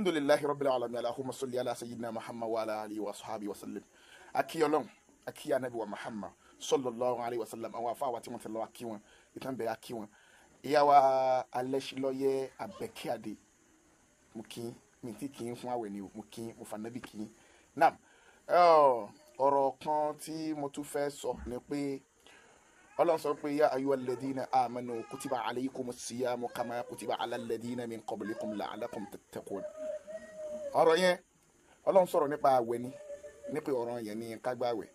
Alhamdulillahi rabbil alamin, allahumma salli ala sayyidina Muhammad wa ala alihi wa sahbihi wa sallim. Akí Ọlọ́run, akí anabi wa Muhammad sallallahu alayhi wa sallam. Àwọn afáwa tí wọ́n ti lọ, akí wọn ìtàn bẹ̀rẹ̀, akí wọn. Ìyá wa Alẹ́sílọ́yẹ Abẹ́kíadé, mo kí mi tí kì í fún àwẹ̀ ni o, mo kí, mo fànàbí kì í. Naam, ọ̀rọ̀ kan tí mo tún fẹ́ sọ ni pé Ọlọ́run sọ pé ya ayyuhal ladhina amanu kutiba alaykumus siyamu kama kutiba alal ladhina min qablikum la'allakum tattaqun. Ọ̀rọ̀ yẹn, Ọlọ́run sọ̀rọ̀ nípa àwẹ̀ ni, nípa ọ̀rọ̀ yẹn ní ká gba àwẹ̀.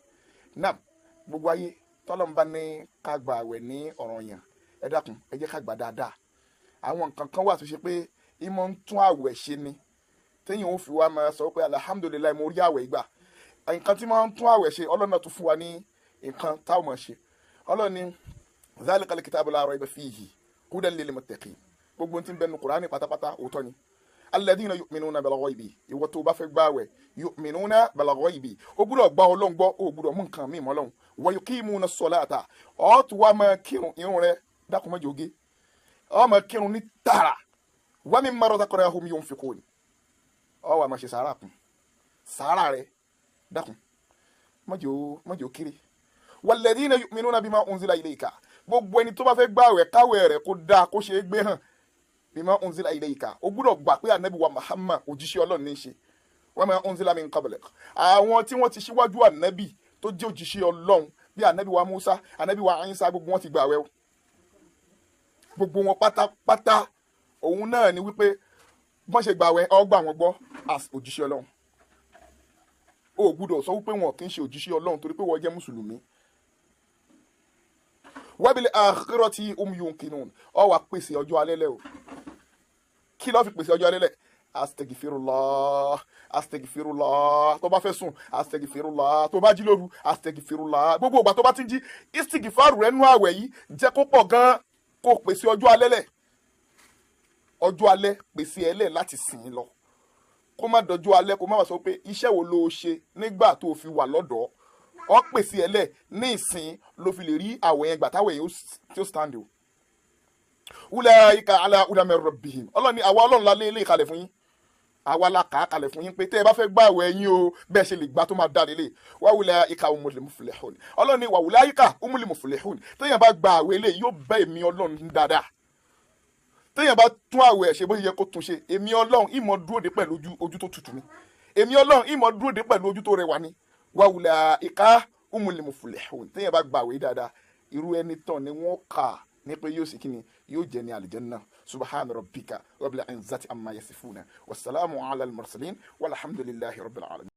Naam, gbogbo ayé tọ́lọ́run bá ní ká gba àwẹ̀ ní ọ̀rọ̀ yẹn, ẹ dákun, ẹ jẹ́ ká gbà dáadáa. Àwọn nǹkan kan wà tó ṣe pé ìmọ̀ ń tún àwẹ̀ ṣe ni, téèyàn ó fi wá máa sọ pé alhamdulillahi, mo rí àwẹ̀ gbà. Nǹkan tí máa ń tún àwẹ̀ ṣe, Ọlọ́run náà tún fún wa ní nǹkan táwọn máa ṣe. Ọlọ́run ní zalikal kitabu la rayba fihi hudan lil muttaqin. Gbogbo tí ń bẹnu Kùránì pátápátá, òótọ́ ni. Alladhina yu'minuna bil ghaibi. Ìwọ tó bá fẹ́ gbààwẹ̀, yu'minuna bil ghaibi, ó gbúdọ̀ gba Ọlọ́run gbọ́, ó gbúdọ̀ mú nǹkan mímọ́ Ọlọ́run. Wa yuqimuna ssalata, ó tún wá máa kírun. Irun rẹ, dákun, má jẹ́ oge, ó máa kírun ní tààrà. Wa mimma razaqnahum yunfiqun, ó wá máa ṣe sàárà kún sàárà rẹ, dákun, má jẹ́ ó kéré. Walladhina yu'minuna bima unzila ilayka. Gbogbo ẹni tó bá fẹ́ gbààwẹ̀, káwẹ̀ rẹ̀ kó dáa, kó ṣe é gbé hàn, bima unzila ilayka, ó gbúdọ̀ gbà pé ànábì wa Muhammad, òjíṣẹ́ Ọlọ́run ní í ṣe. Wa ma unzila min qablik, àwọn tí wọ́n ti ṣíwájú ànábì tó jẹ́ òjíṣẹ́ Ọlọ́run, bí ànábì wa Musa, ànábì wa Isa, gbogbo wọn ti gbààwẹ̀ o, gbogbo wọn pátápátá. Òun náà ni wípé bọ́n ṣe gbààwẹ̀, ó gbà wọ́n gbọ́ as òjíṣẹ́ Ọlọ́run. O gbúdọ̀ sọ wípé wọn kì í ṣe òjíṣẹ́ Ọlọ́run torí pé wọ́n jẹ́ mùsùlùmí. Wabil akhirati hum yuqinun. Ọ wà pèsè ọjọ́ alẹ́ lẹ́ o. Kí ló fi pèsè ọjọ́ alẹ́ lẹ̀? Astagfirullah, astagfirullah. Tó bá fẹ́ sùn, astagfirullah. Tó bá jí lóru, astagfirullah. Gbogbo ìgbà tó bá ti ń jí, istighfaru rẹ nú àwẹ̀ yìí, jẹ́ kó pọ̀ gan, kó pèsè ọjọ́ alẹ́ lẹ̀. Ọjọ́ alẹ́, pèsè ẹ lẹ̀ láti sìn ín lọ, kó má dọjọ́ alẹ́, kó má wá sọ pé iṣẹ́ wo ló ṣe nígbà tó fi wà lọ́dọ̀ọ́. Ọ pèsè ẹ lẹ̀ ní ìsìn, ló fi lè rí àwẹ̀ yẹn gbà, táwẹ̀ yẹn tí ó stand o. Ulaika ala hudan min rabbihim. Ọlọ́run ní àwa Ọlọ́run la lé ilé ìkalẹ̀ fún yín, àwa la kà á kalẹ̀ fún yín pé tẹ́ ẹ bá fẹ́ gbà àwẹ̀ yín o, bẹ́ẹ̀ ṣe lè gbà tó máa dá lélẹ̀. Wa ulaika humul muflihun. Ọlọ́run ní wa ulaika humul muflihun. Téèyàn bá gba àwẹ̀ ilé, yóò bẹ́ èmi Ọlọ́run dáadáa. Téèyàn bá tún àwẹ̀ ṣe bó ṣe yẹ kó tún ṣe, èmi Ọlọ́run ìmọ̀ dúró de pẹ̀lú ojú tó tutù ni. Èmi Ọlọ́run ìmọ̀ dúró de pẹ̀lú ojú tó rẹwà ni. Wa ulaika humul muflihun. Téèyàn bá gba àwẹ̀ dáadáa, irú ẹni tán ni wọ́n kà ní pé yóò sì kíni, yóò jẹ ní aljanna. Subhana rabbika rabbil izzati amma yasifuna, wasalaamu ala al-mursalin, walhamdulillahi rabbil alamin.